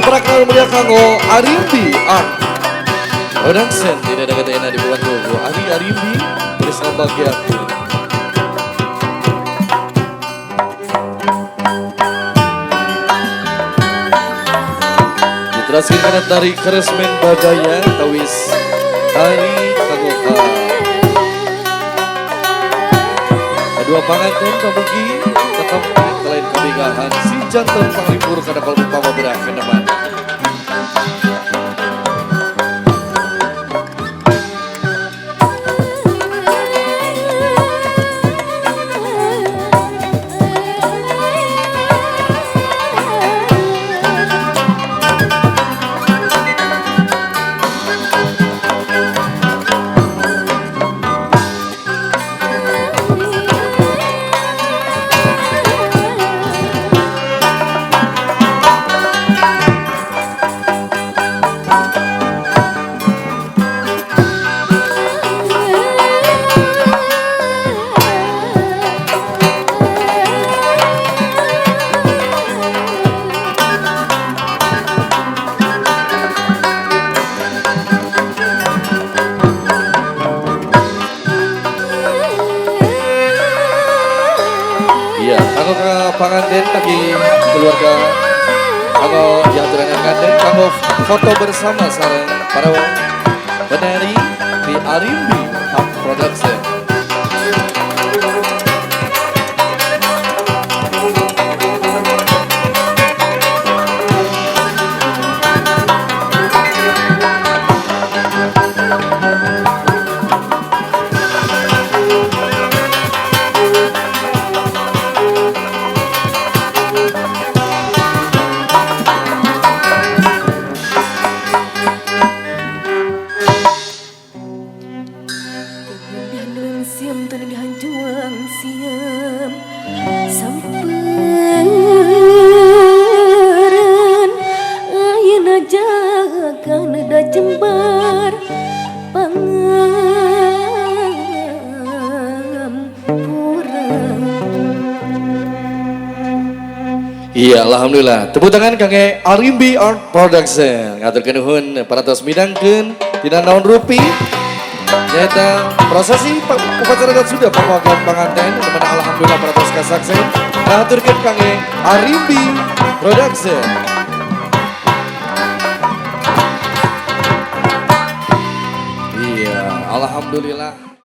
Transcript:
Semprak mulia kanggo Arimbi Art Production tidak ada kata enak di bulan ku Ari Arimbi bersama bagiaku. Diteraskan karena tari keresmen badaya tawis tari kanggo ka kedua panganten pamugi tetap kalain kabigahan si jantan panglipur kada kalbu pamaberah keneman. Panganten lagi keluarga kanggo diaturan kanten kanggo foto bersama sareng para penari di Arimbi Art Production. Jembar pangampura. Iya, alhamdulillah. Tepuk tangan kangge Arimbi Art Production. Ngaturkeun nuhun parantos midangkeun dina naon rupi. Nyaeta prosesi upacara adat sudah pamagan panganten teman alhamdulillah parantos kasaksen. Ngaturkeun kangge Arimbi Production. Alhamdulillah.